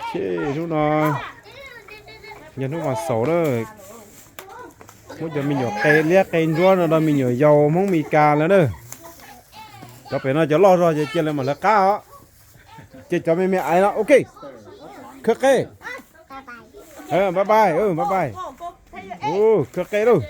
Hnub no yog hnub vas xaum na, muab cov me nyuam qe liab qe ntsuab no rau me nyuam yaus Hmoob Mes Kas lawm na. Cov pem no cov loj zog ces cia lawv mam lawv qab os. Ces cov me me aiv no, ok. Khawb qe. Bye bye, bye bye. Khawb qe lauj.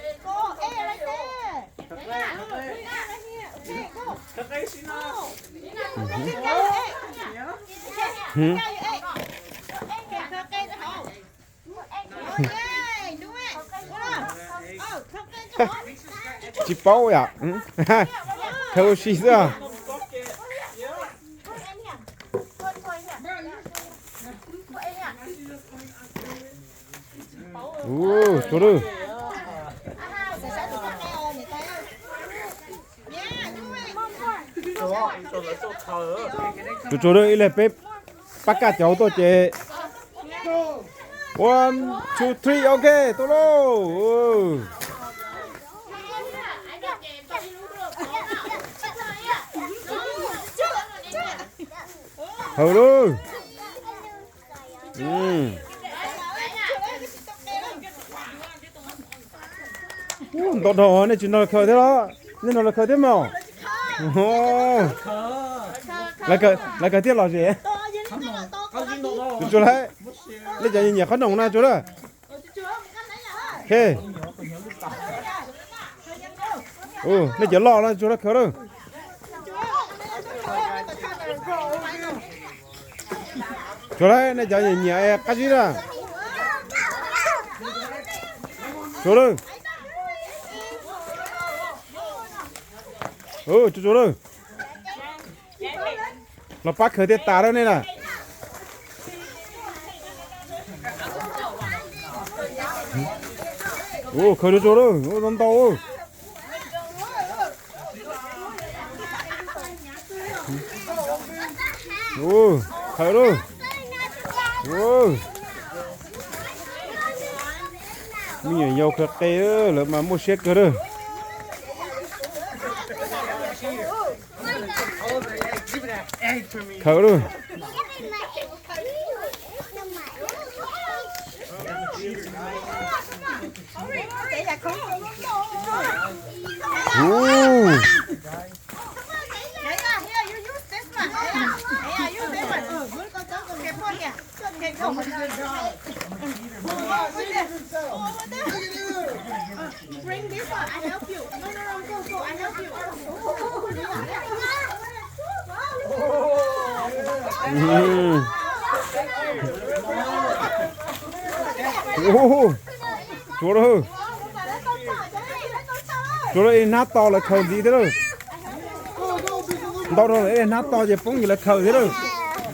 Tsis paub yom. Khawb ua si xwb. Ua, tsuav lawm. Tsuav tsuav lawm, ib leeg peb pab kaj cauv tuaj ces. One, two, three, ok, tuaj lauj. Haus lauj. Ntau dhau, nej tsis nrog lawv khaws thiab los? Nej nrog lawv khaws thiab mas. Lawv khaws thiab los zem. Tsuav lawm. Nej cov nyiam qhob noom na tsuav lawm. Nej cov loj no tsuav lawm khaws lawm. Tsuav lawm, nej cov nyiam nyiam qab zib na. Tsuav lawm. Tsuav tsuav lawm. Los pab khaws thiaj tas lawm nej na. Khaws tsuav tsuav lawm, ntau ntau. Khaws lawm. Me nyuam yaus khaws qe, lawv mas muaj siab kawg lawm. Khaws lawm. Bring this one, I help you. No, no, no, go, go, I help you. Tsuav lawm, tsuav lawm, ib hnab to lawv khaws ntxiv thiab lawm. Ntau dhau lawm, ib hnab to ces poob ces lawv khaws thiab lawm.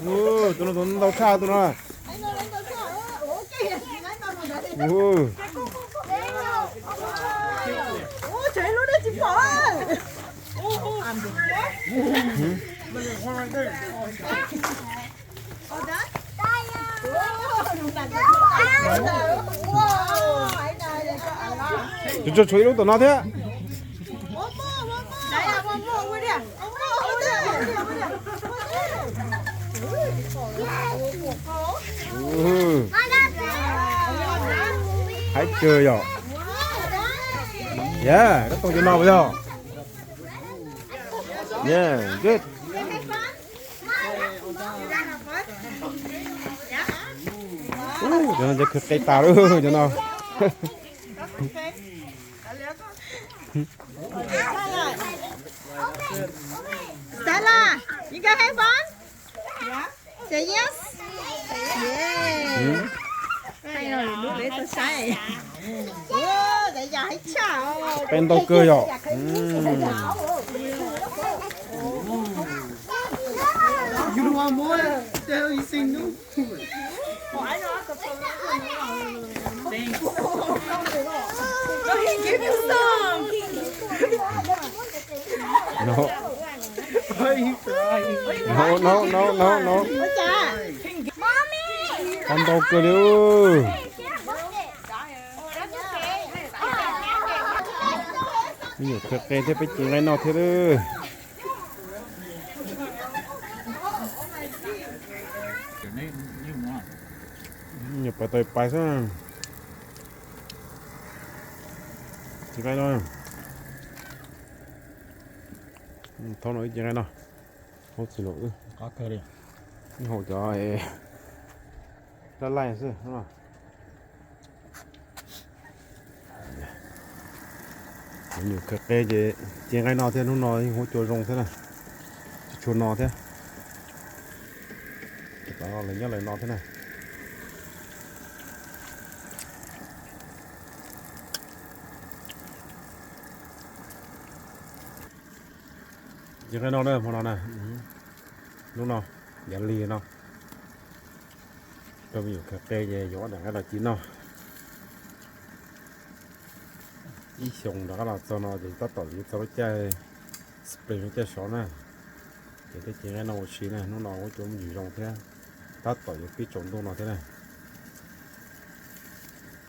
Tus no tus ntau tshaj tus no. Tsuav tsuav ib lub tom no thiab. Haib kawg yom. Yeah, koj tau cov no puas yog? Yeah, good. Cov no cov khaws qe tas lawm cov no. Stella, you guys have fun? Say yes. Yeah. Hay no, lub leb tau saib. Qe ntau kawg yom. No. No, no, no, no, no. Qe ntau kawg li. Me nyuam khaws qe thiab peb cev nqaij noj thiab lawm. Pais tau pais xwb. Ci nqaij no, thaum no ib ci nqaij no, haub txiv laum wb, ib haus cov laj laij xwb. Nyuam khaws qe ces ci nqaij no thiab, hnub no yeej huab cua zoo thiab na, tsis tshua no thiab. Ces lawv nyob lawv no thiab na. Ci nqaij no na, hmo no na, hnub no, yav lig no, rau me nyuam khaws qe ces yuav ob daim nqaij los ci noj. Ib xyoos rov qab los txog no ces tab tom yuav txog lub caij spring, lub caij sov na, ces tej ci nqaij no ua si na, hnub no huab cua muaj ntsis zoo thiab, tab tom yuav pib tsaus ntuj no thiab na.